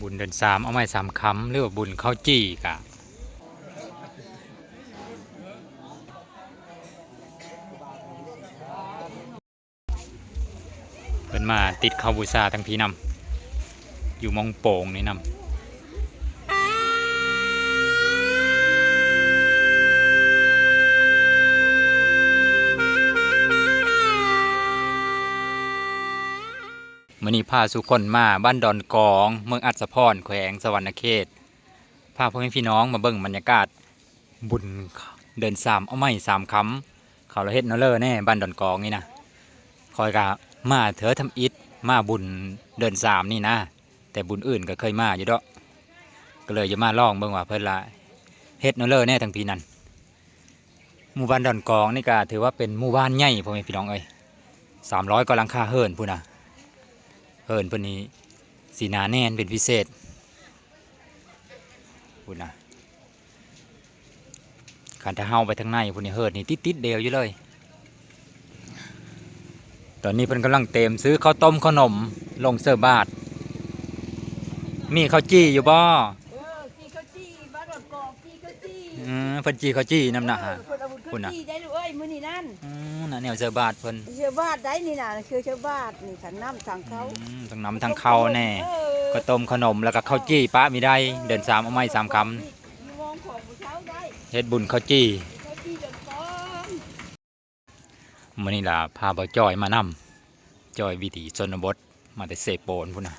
ບຸນເດືອນສາມເອົາໄມ້ສາມຄຳ ຫຼືວ່າບຸນເຂົ້າຈີ່ກະ ເພິ່ນມາຕິດເຂົ້າບູຊາທັງພີ້ນຳ ຢູ່ມ່ອງໂປ່ງນີ້ນຳ. ມື້ນີ້ພາສູ່ຄົນມາບ້ານດອນກອງ ເມືອງອັດສະພອນ ແຂວງສະຫວັນນະເຂດ ພາພໍ່ແມ່ພີ່ນ້ອງມາເບິ່ງບັນຍາກາດ ບຸນເດືອນສາມເອົາໄມ້ສາມຄຳ ເຂົາລະເຮັດແນວເລີແດ່ ບ້ານດອນກອງນີ້ນະ. ຂ້ອຍກະມາເທື່ອທຳອິດ ມາບຸນເດືອນສາມນີ້ນະ ແຕ່ບຸນອື່ນກະເຄີຍມາຢູ່ດອກ ກະເລີຍຈະມາລອງເບິ່ງວ່າເພິ່ນລະເຮັດແນວເລີແດ່ທາງພີ້ນັ້ນ. ໝູ່ບ້ານດອນກອງນີ້ກະຖືວ່າເປັນໝູ່ບ້ານໃຫຍ່ ພໍ່ແມ່ພີ່ນ້ອງເອີຍ ສາມຮ້ອຍກວ່າຫຼັງຄາເຮືອນພຸ້ນນະ. ເຮືອນເພິ່ນນີ້ຊິໜາແໜ້ນເປັນພິເສດ ພຸ້ນນະ. ຄັນຖ້າເຮົາໄປທາງໃນພຸ້ນນີ້ ເຮືອນນີ້ຕິດໆດຽວຢູ່ເລີຍ. ຕອນນີ້ເພິ່ນກຳລັງຕຽມຊື້ເຂົ້າຕົ້ມເຂົ້າໜົມລົງໃສ່ບາດ. ມີເຂົ້າຈີ່ຢູ່ບໍ່? ເອີ ຈີ່ເຂົ້າຈີ່ ບ້ານດອນກອງ ຈີ່ເຂົ້າຈີ່. ອືມ ເພິ່ນຈີ່ເຂົ້າຈີ່ນຳນະ. ເອີ ເພິ່ນເອົາບຸນເຂົ້າຈີ່ໄດ້ລູກເອີຍ ມື້ນີ້ນັ້ນ. ອືມ ນະ ແນວໃສ່ບາດເພິ່ນ ໃສ່ບາດໄດ້ນີ້ນະ ຄືໃສ່ບາດນີ້ ທັງນ້ຳທັງເຂົ້າ. ອືມ ທັງນ້ຳທັງເຂົ້າແດ່ ເຂົ້າຕົ້ມຂະໜົມ ແລ້ວກະເຂົ້າຈີ່ປະມີໄດ້. ເອີ ເດືອນສາມເອົາໄມ້ສາມຄຳ ເຮັດບຸນເຂົ້າຈີ່. ມື້ນີ້ລະພາບ່າວຈ້ອຍມານຳ ຈ້ອຍວິຖີຊົນນະບົດ ມາແຕ່ເຊໂປນພຸ້ນນະ.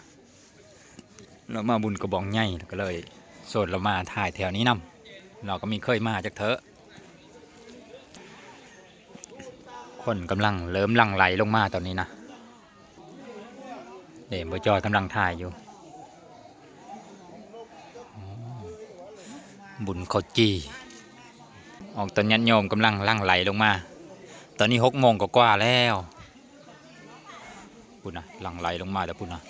ລາວມາບຸນກະບອງໃຫຍ່ ລາວກະເລີຍຊວນລາວມາຖ່າຍແຖວນີ້ນຳ. ລາວກະມີເຄີຍມາຈັກເທື່ອ. ຄົນກຳລັງເລີ່ມຫຼັ່ງໄຫຼລົງມາຕອນນີ້ນະ. ເດ້ ບ່າວຈ້ອຍກຳລັງຖ່າຍຢູ່. ບຸນເຂົ້າຈີ່ ອອກຕອນຍາດໂຍມກຳລັງຫຼັ່ງໄຫຼລົງມາ. ຕອນນີ້ຫົກໂມງກວ່າໆແລ້ວ ພຸ້ນນະ ຫຼັ່ງໄຫຼລົງມາແລ້ວພຸ້ນນະ.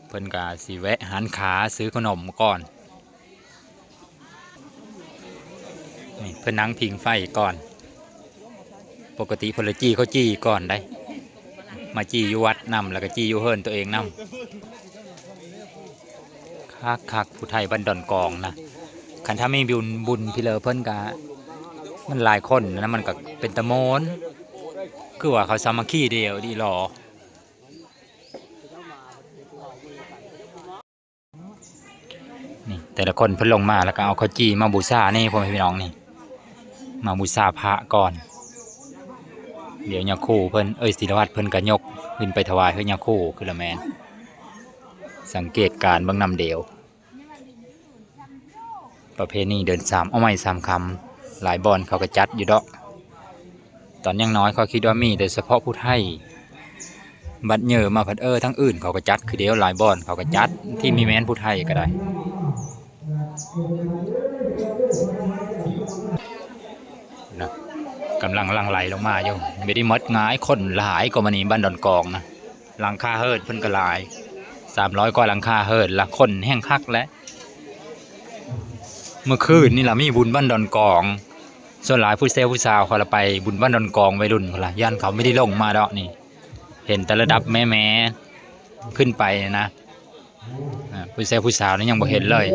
ເພິ່ນກະຊິແວະຮ້ານຄ້າຊື້ຂະໜົມກ່ອນ. ນີ້ເພິ່ນນັ່ງຜິງໄຟກ່ອນ. ປົກກະຕິເພິ່ນລະຈີ່ເຂົ້າຈີ່ກ່ອນໄດ໋ ມາຈີ່ຢູ່ວັດນຳ ແລ້ວກະຈີ່ຢູ່ເຮືອນໂຕເອງນຳ. ຄັກໆ ຜູ້ໄທບ້ານດອນກອງນະ. ຄັນຖ້າມີບຸນ ບຸນພີ້ເລີເພິ່ນກະ ມັນຫຼາຍຄົນນະ ມັນກະເປັນຕາມ່ວນ ຄືວ່າເຂົາສາມັກຄີດຽວດີຫຼໍ. ນີ້ແຕ່ລະຄົນເພິ່ນລົງມາ ແລ້ວກະເອົາເຂົ້າຈີ່ມາບູຊານີ້ ພໍ່ແມ່ພີ່ນ້ອງນີ້ ມາບູຊາພະກ່ອນ. ດຽວຍາຄູເພິ່ນ ເອີຍ ສີລະວັດເພິ່ນກະຍົກຂຶ້ນໄປຖວາຍໃຫ້ຍາຄູຄືລະແມ່ນ. ສັງເກດການເບິ່ງນຳດຽວ. ປະເພນີເດືອນສາມເອົາໄມ້ສາມຄຳ ຫຼາຍບ່ອນເຂົາກະຈັດຢູ່ດອກ. ຕອນຍັງນ້ອຍຂ້ອຍຄິດວ່າມີແຕ່ສະເພາະຜູ້ໄທ ບັດເຍີມາພັດ ເອີ ທາງອື່ນເຂົາກະຈັດຄືດຽວ. ຫຼາຍບ່ອນເຂົາກະຈັດ ທີ່ມີແມ່ນຜູ້ໄທກະໄດ້ນະ. ກຳລັງຫຼັ່ງໄຫຼລົງມາຢູ່. ບໍ່ໄດ້ໝົດງ່າຍ ຄົນຫຼາຍກວ່າມື້ນີ້ ບ້ານດອນກອງນະ. ຫຼັງຄາເຮືອນເພິ່ນກະຫຼາຍ ສາມຮ້ອຍກວ່າຫຼັງຄາເຮືອນລະ ຄົນແຮ່ງຄັກແຫຼະ. ມື້ຄືນນີ້ລະມີບຸນບ້ານດອນກອງ ສ່ວນຫຼາຍຜູ້ແຊວຜູ້ສາວເຂົາລະໄປບຸນບ້ານດອນກອງ ໄວລຸ້ນເຂົາລະ ຢ້ານເຂົາບໍ່ໄດ້ລົງມາດອກນີ້ ເຫັນແຕ່ລະດັບແມ່ໆຂຶ້ນໄປນະ. ອາ ຜູ້ແຊວຜູ້ສາວນີ້ຍັງບໍ່ເຫັນເລີຍ.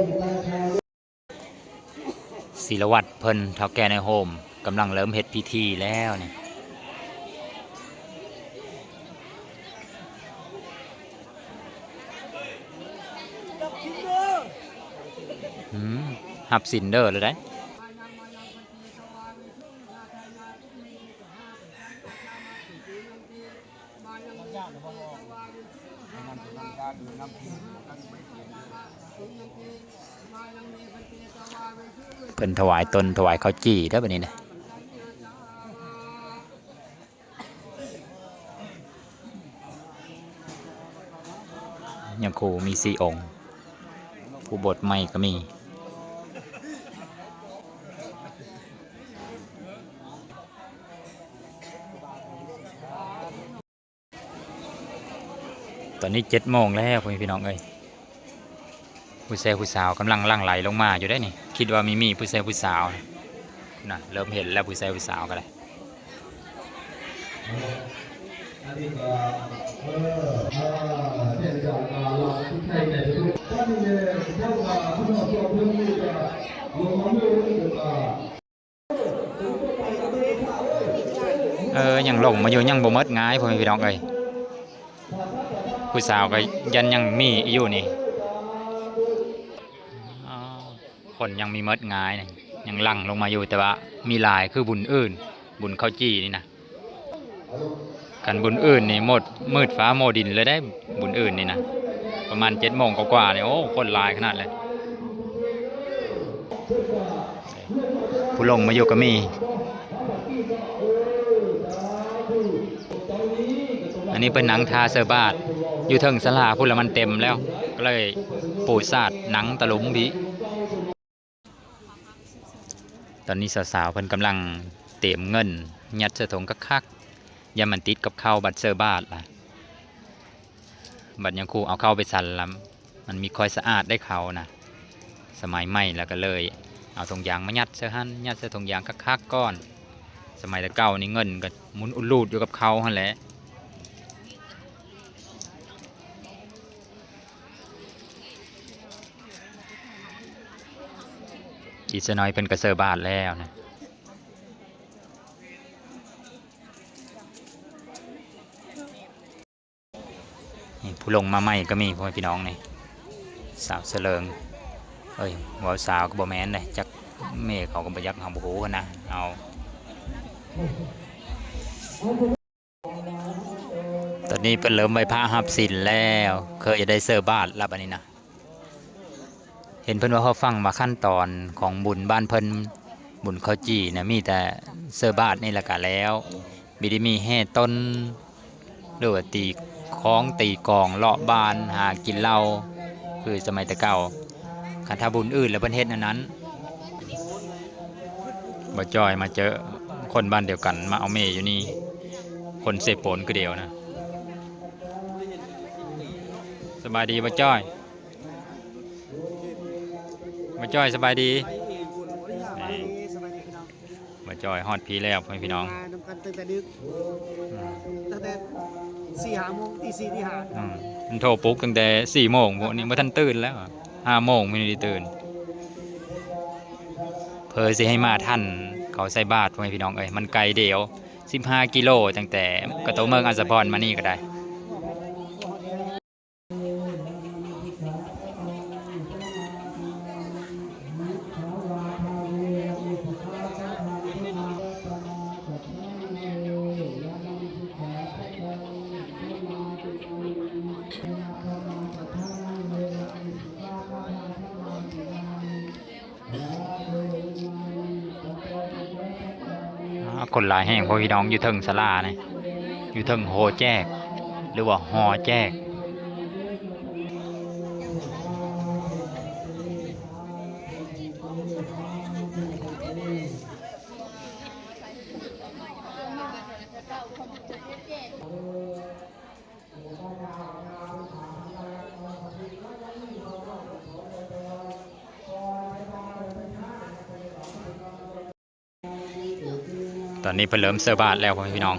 ສີລະວັດເພິ່ນ ເຖົ້າແກ່ໃນໂຮມ ກຳລັງເລີ່ມເຮັດພິທີແລ້ວນີ້. ອືມ ຮັບສິນເດີແລ້ວໃດ. ເພິ່ນຖວາຍຕົນ ຖວາຍເຂົ້າຈີ່ເດີບັດນີ້ນະ. ຍາຄູມີສີ່ອົງ ຜູ້ບົດໃໝ່ກະມີ. ຕອນນີ້ເຈັດໂມງແລ້ວ ພໍ່ແມ່ພີ່ນ້ອງເອີຍ. ຜູ້ແຊວຜູ້ສາວກຳລັງຫຼັ່ງໄຫຼລົງມາຢູ່ເດ້ນີ້. ຄິດວ່າມີ ມີຜູ້ແຊວຜູ້ສາວນະ. ເລີ່ມເຫັນແລ້ວ ຜູ້ແຊວຜູ້ສາວກະໄດ້. ອັນນີ້ກະ ເອີ ເອີ ເປັນເຈົ້າ ເອີ ຍັງຫຼົງມາຢູ່ ຍັງບໍ່ໝົດງ່າຍ ພໍ່ແມ່ພີ່ນ້ອງເອີຍ. ຜູ້ສາວກໍຍັງ ຍັງມີຢູ່ນີ້. ອ້າວ ຄົນຍັງມີໝົດງ່າຍນີ້ ຍັງຫຼັ່ງລົງມາຢູ່ ແຕ່ວ່າມີຫຼາຍຄືບຸນອື່ນ ບຸນເຂົ້າຈີ່ນີ້ນະ. ຄັນບຸນອື່ນນີ້ໝົດ ມືດຟ້າມົວດິນເລີຍເດ້ ບຸນອື່ນນີ້ນະ. ປະມານເຈັດໂມງກວ່າໆນີ້ ໂອ້ ຄົນຫຼາຍຂະໜາດເລີຍ. ຜູ້ຫຼົງມາຢູ່ກໍມີ. ອັນນີ້ເພິ່ນນັ່ງຖ້າໃສ່ບາດຢູ່ເທິງສາລາພຸ້ນລະ ມັນເຕັມແລ້ວ ກໍເລີຍປູສາດນັ່ງຕະລຸມພີ້. ຕອນນີ້ສາວໆເພິ່ນກຳລັງຕຽມເງິນຍັດໃສ່ຖົງຄັກໆ ຢ້ານມັນຕິດກັບເຂົ້າບັດໃສ່ບາດລະ. ບັດຍາຄູເອົາເຂົ້າໄປສັນລະ ມັນມີຄ່ອຍສະອາດໄດ້ເຂົ້ານະ. ສະໄໝໃໝ່ລະກະເລີຍເອົາຖົງຢາງມາຍັດໃສ່ຫັ້ນ ຍັດໃສ່ຖົງຢາງຄັກໆກ່ອນ. ສະໄໝແຕ່ເກົ່ານີ້ເງິນກະໝຸນອຸດລູດຢູ່ກັບເຂົ້າຫັ້ນແຫຼະ. ອີກສະໜ້ອຍເພິ່ນກະໃສ່ບາດແລ້ວນະ. ນີ້ຜູ້ລົງມາໃໝ່ກໍມີ ພໍ່ແມ່ພີ່ນ້ອງນີ້ ສາວສະເຫຼີງ ເອີຍ ເວົ້າສາວກໍບໍ່ແມ່ນເດ້ ຈັກແມ່ເຂົາກໍບໍ່ຢາກ ເຮົາບໍ່ຮູ້ຫັ້ນນະ ເຮົາ. ຕອນນີ້ເພິ່ນເລີ່ມໄຫວ້ພະຮັບສິນແລ້ວ ເຄີຍຈະໄດ້ໃສ່ບາດລະບາດນີ້ນະ. ເຫັນເພິ່ນເວົ້າໃຫ້ຟັງວ່າຂັ້ນຕອນຂອງບຸນບ້ານເພິ່ນ ບຸນເຂົ້າຈີ່ນະ ມີແຕ່ໃສ່ບາດນີ້ລະກະແລ້ວ ບໍ່ໄດ້ມີແຫ່ຕົ້ນ ຫຼືວ່າຕີຄ້ອງຕີກອງເລາະບ້ານຫາກິນເຫຼົ້າຄືສະໄໝແຕ່ເກົ່າ. ຄັນຖ້າບຸນອື່ນລະເພິ່ນເຮັດແນວນັ້ນ. ບ່າວຈ້ອຍມາເຈີຄົນບ້ານດຽວກັນ ມາເອົາແມ່ຢູ່ນີ້ ຄົນເຊໂປນຄືດຽວນະ. ສະບາຍດີບ່າວຈ້ອຍ. ບ່າວຈ້ອຍສະບາຍດີ. ບ່າວຈ້ອຍຮອດພີ້ແລ້ວ ພໍ່ແມ່ພີ່ນ້ອງ ມານຳກັນຕັ້ງແຕ່ດຶກ ອືມ ຕັ້ງແຕ່ສີ່ຫ້າໂມງ ຕີສີ່ ຕີຫ້າ ອືມ ມັນໂທປຸກຕັ້ງແຕ່ສີ່ໂມງພຸ້ນ ຍັງບໍ່ທັນຕື່ນແລ້ວ ຫ້າໂມງຍັງໄດ້ຕື່ນ ເພື່ອຊິໃຫ້ມາທັນເຂົາໃສ່ບາດ ພໍ່ແມ່ພີ່ນ້ອງເອີຍ. ມັນໄກເດວ ສິບຫ້າກິໂລ ຕັ້ງແຕ່ກະໂຕເມືອງອາສະພອນມານີ້ກໍໄດ້. ອາ ຄົນຫຼາຍແຮງ ພໍ່ແມ່ພີ່ນ້ອງ ຢູ່ເທິງສາລານີ້ ຢູ່ເທິງຫໍແຈກ ຫຼືວ່າຫໍແຈກ. ຕອນນີ້ເພິ່ນເລີ່ມໃສ່ບາດແລ້ວ ພໍ່ແມ່ພີ່ນ້ອງ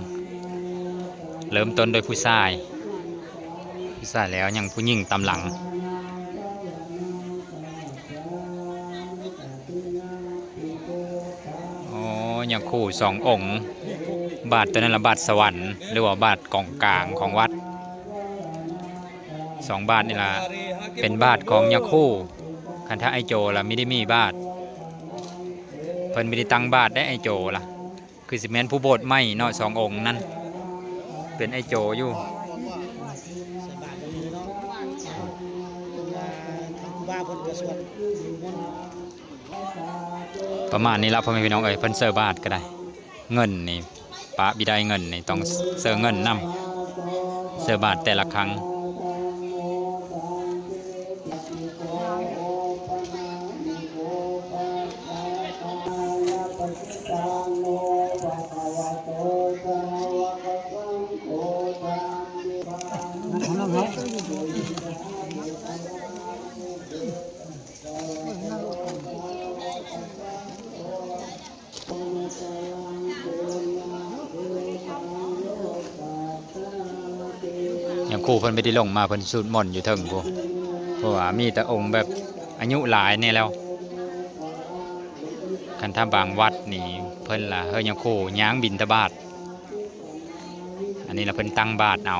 ເລີ່ມຕົ້ນດ້ວຍຜູ້ຊາຍ ຜູ້ຊາຍແລ້ວຍັງຜູ້ຍິງຕາມຫຼັງ. ໂອ້ ຍາຄູ່ສອງອົງ ບາດໂຕນັ້ນລະບາດສະຫວັນ ຫຼືວ່າບາດກອງກາງຂອງວັດ ສອງບາດນີ້ລະເປັນບາດຂອງຍາຄູ່. ຄັນຖ້າອ້າຍໂຈລະມີໄດ້ມີບາດ ເພິ່ນມີໄດ້ຕັ້ງບາດໄດ້ອ້າຍໂຈລະ. ຄືຊິແມ່ນຜູ້ໂບດໃໝ່ເນາະ ສອງອົງນັ້ນ ເປັນອ້າຍໂຈຢູ່. ປະມານນີ້ລະ ພໍ່ແມ່ພີ່ນ້ອງເອີຍ ເພິ່ນໃສ່ບາດກໍໄດ້ ເງິນນີ້ປະບໍ່ໄດ້ ເງິນນີ້ຕ້ອງໃສ່ເງິນນຳ ໃສ່ບາດແຕ່ລະຄັ້ງ. ຍາ ຄູເພິ່ນບໍ່ໄດ້ລົງມາ ເພິ່ນສູດມົນຢູ່ເທິງພຸ້ນ ເພາະວ່າມີແຕ່ອົງແບບອາຍຸຫຼາຍແດ່ແລ້ວ. ຄັນຖ້າບາງວັດນີ້ເພິ່ນລະເຮີຍາໂຄຍ່າງບິນທະບາດ ອັນນີ້ລະເພິ່ນຕັກບາດເອົາ.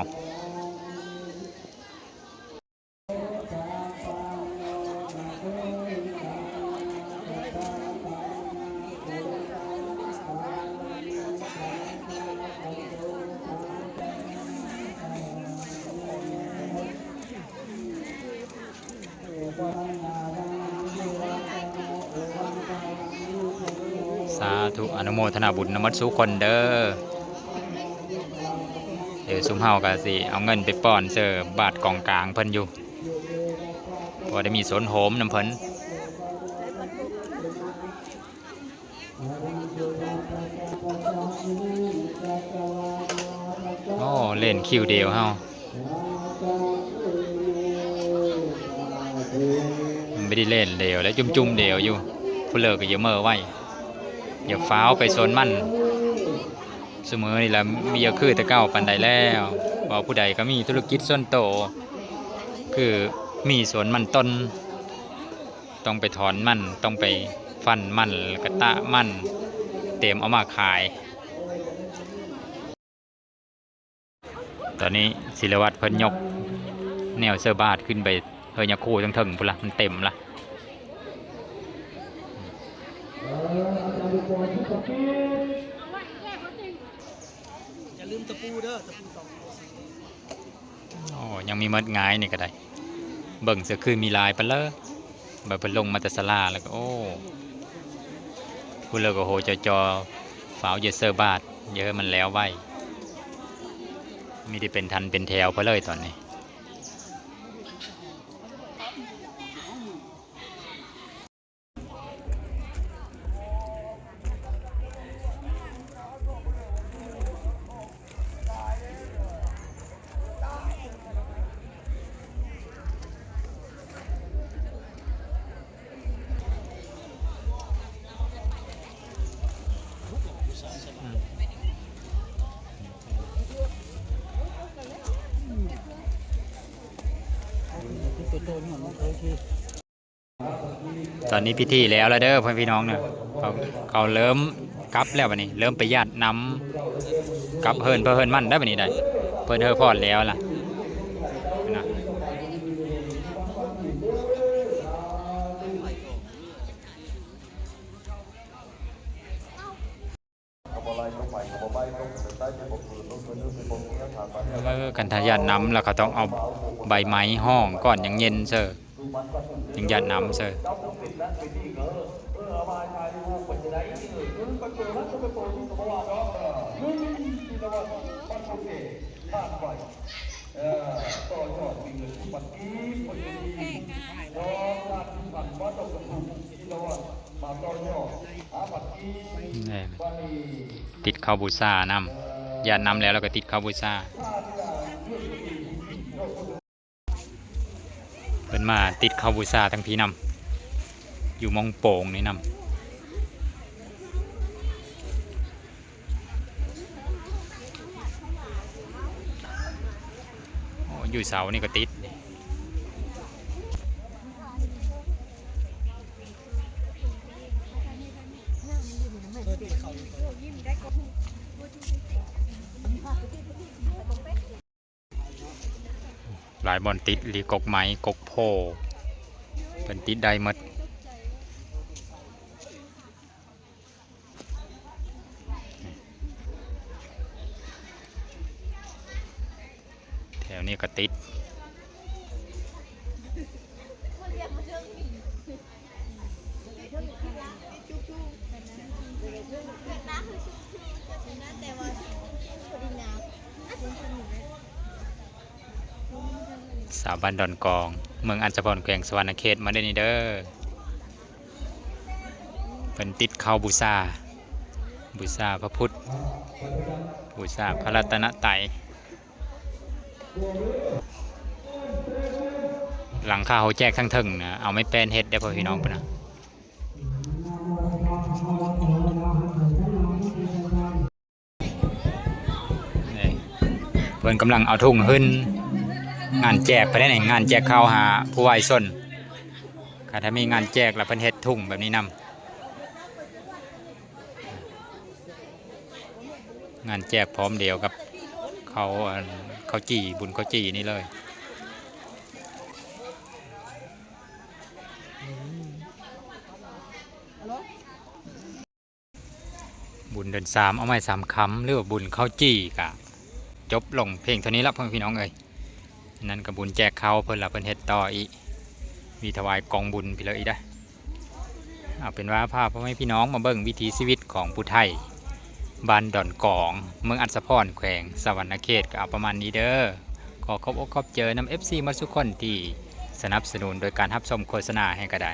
ສາທຸ ອະນຸໂມທະນາບຸນນຳໝົດສູ່ຄົນເດີ. ເອີ ຊຸມເຮົາກະຊິເອົາເງິນໄປປ້ອນໃສ່ບາດກອງກາງເພິ່ນຢູ່ ເພາະວ່າໄດ້ມີສ່ວນໂຮມນຳເພິ່ນ. ໂອ້ ເລ່ນຄິວດຽວເຮົາ ມັນບໍ່ໄດ້ເລ່ນດຽວແລ້ວ ຈຸ່ມໆດຽວຢູ່ ຜູ້ເລີກກໍຢ່າເມີໄວ ຢ່າຟ້າວໄປສວນມັນ. ຊຸມື້ນີ້ລະບໍ່ຢາກຄືແຕ່ເກົ່າປານໃດແລ້ວ ເວົ້າຜູ້ໃດກໍມີທຸລະກິດສ່ວນໂຕ ຄືມີສວນມັນຕົ້ນ ຕ້ອງໄປຖອນມັນ ຕ້ອງໄປຟັນມັນ ແລ້ວກໍຕາກມັນ ຕຽມເອົາມາຂາຍ. ຕອນນີ້ສິລະວັດເພິ່ນຍົກແນວໃສ່ບາດຂຶ້ນໄປເຮີຍາໂຄເທິງໆພຸ້ນລະ ມັນເຕັມລະ. ຢ່າລືມຕະປູເດີ ຕະປູຕອກ. ໂອ້ ຍັງມີໝົດງາຍນີ້ກໍໄດ້ ເບິ່ງເທື່ອຄືນມີຫຼາຍປານເລີ. ບັດເພິ່ນລົງມາແຕ່ສາລາແລ້ວກໍ ໂອ້ ຜູ້ເລີກກໍໂຫຈໍ່ໆ ຟ້າວເຢີດເຊີບາດ ຢ່າໃຫ້ມັນແລ້ວໄວ ມີແຕ່ເປັນທັນເປັນແຖວໄປເລີຍຕອນນີ້. ຕອນນີ້ພິທີແລ້ວລະເດີພໍ່ແມ່ພີ່ນ້ອງເນາະ ເຂົາ ເຂົາເລີ່ມກັບແລ້ວ ບາດນີ້ເລີ່ມໄປຢາດນ້ຳກັບເຮືອນໃຜເຮືອນມັນໄດ໋ ບາດນີ້ໄດ໋ ເພິ່ນເຮີພອນແລ້ວລະນະ. ເອີ ຄັນຖ້າຢາດນ້ຳລະ ເຂົາຕ້ອງເອົາໃບໄມ້ຫ້ອງກ່ອນ ຍັງເຢັນເຊີ ຍັງຢາດນ້ຳເຊີ. ນີ້ ຕິດເຂົ້າບູຊານຳ ຢາດນ້ຳແລ້ວ ແລ້ວກໍຕິດເຂົ້າບູຊາ. ເພິ່ນມາຕິດເຂົ້າບູຊາທັງພີ້ນຳ ຢູ່ມ່ອງໂປ່ງນີ້ນຳ. ໂອ້ ຢູ່ເສົານີ້ກໍຕິດ. ຫຼາຍບ່ອນຕິດອີ່ຫຼີ ກົກໄມ້ ກົກໂພ ເພິ່ນຕິດໄດ້ໝົດ. ແຖວນີ້ກໍຕິດ. ຊາວບ້ານດອນກອງ ເມືອງອັດສະພອນ ແຂວງສະຫວັນນະເຂດ ມາເດີນີ້ເດີ. ເພິ່ນຕິດເຂົ້າບູຊາ ບູຊາພະພຸດ ບູຊາພະລັດຕະນະໄຕ. ຫຼັງຄາເຮົາແຈກທາງເທິງນະ ເອົາໄມ້ແປ້ນເຮັດເດີພໍ່ພີ່ນ້ອງພຸ້ນນະ. ນີ້ ເພິ່ນກຳລັງເອົາທຸງຫຶ້ນ ງານແຈກເພິ່ນເດ້ນີ້ ງານແຈກເຂົ້າຫາຜູ້ວາຍຊົນ. ຄັນຖ້າມີງານແຈກແລ້ວເພິ່ນເຮັດທຸງແບບນີ້ນຳ. ງານແຈກພ້ອມດຽວກັບເຂົ້າ ອັນ ເຂົ້າຈີ່ ບຸນເຂົ້າຈີ່ນີ້ເລີຍ. ບຸນເດືອນສາມ ເອົາໄມ້ສາມຄຳ ຫຼືວ່າບຸນເຂົ້າຈີ່ ກະຈົບລົງພຽງເທົ່ານີ້ລະ ພໍ່ແມ່ພີ່ນ້ອງເອີຍ. ນັ້ນກະບຸນແຈກເຂົ້າເພິ່ນລະ ເພິ່ນເຮັດຕໍ່ອີກ ມີຖວາຍກອງບຸນພີ້ເລີຍອີກເດ້. ເອົາເປັນວ່າພາພໍ່ແມ່ພີ່ນ້ອງມາເບິ່ງວິຖີຊີວິດຂອງຜູ້ໄທ ບ້ານດອນກອງ ເມືອງອັດສະພອນ ແຂວງສະຫວັນນະເຂດ ກະເອົາປະມານນີ້ເດີ. ຂໍຂອບອົກຂອບໃຈນຳເອັຟຊີໝົດທຸກຄົນທີ່ສະໜັບສະໜູນໂດຍການຮັບຊົມໂຄສະນາໃຫ້ກະໄດ້.